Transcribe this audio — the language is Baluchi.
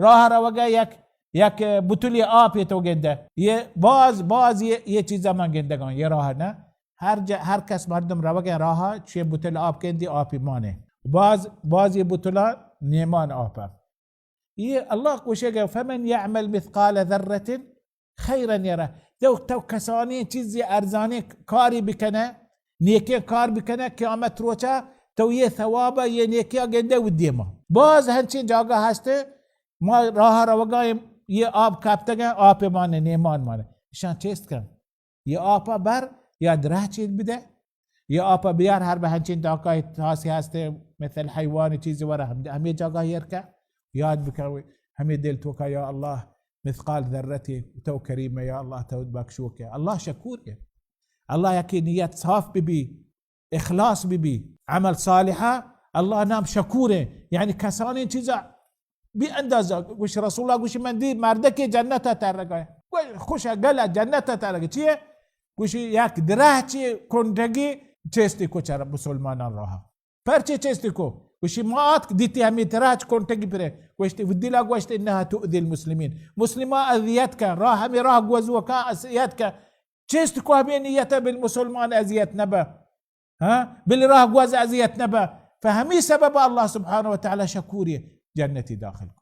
راہ روگا یک، یک بوتلی آپے تو گندے۔ یہ باز، باز یہ، یہ چیزا من گندگاں، یہ راہ نہ۔ ہر جا، ہر کس مردم روگا راہ، چیئے بوتل آپ گندی، آپی مانے۔ باز، باز یہ بوتلا نیمان آپا۔ یہ اللہ گوشے کہ فمن یعمل مثقال ذرة خیرا یرہ۔ تو، تو کسانی چیزی ارزانی کاری بکنے، نیکی کار بکنے، قیامت روچا تو یہ ثواب، یہ نیکی گندے و دیما۔ باز ہنچین جاگہ ہستے، ما راہ روگا یہ آپ کپتگن، آپ مانے، نیمان مانے۔ شان چیست کن؟ یہ آپا بر یا درہ چیز بدے، یہ آپا بیار ہر بہ ہنچین داکا تاسی ہستے، مثل حیوان چیزی ورہ ہم، ہمیں جاگہ ایر کن، یاد بکن، ہمیں دل توکا، یا اللہ، مثقال ذرتی تو کریم، یا اللہ تو بخشوک۔ اللہ شکور ہے۔ اللہ یکی نیت صاف بی بی، اخلاص بی بی، عمل صالحہ، اللہ نام شکور ہے۔ یعنی کسانی چیزا بی اندازہ، گوش رسول اللہ گوشی من دی مردکی جنت ترگا۔ گوش خوش گل جنت ترگا۔ چیئے؟ گوشی یک درہ چی کنٹگی چیستی کو چر مسلمانان راہ۔ پرچے چیستی کو؟ گوشی ما آتک دیتی ہمیں تراچ کنٹگی پرے۔ گوشتی، ودلا گوشت، انها تؤذي المسلمين۔ مسلمان اذیت کن، راہ ہمیں راہ گوزو کن اذیت کن۔ چیست کو ہمیں نیت بل مسلمان اذیت نبا۔ ہاں؟ بل راہ گوز اذیت نبا۔ فہمی سبب اللہ سبحانہ و تعالی شکوری جنتی داخل کو۔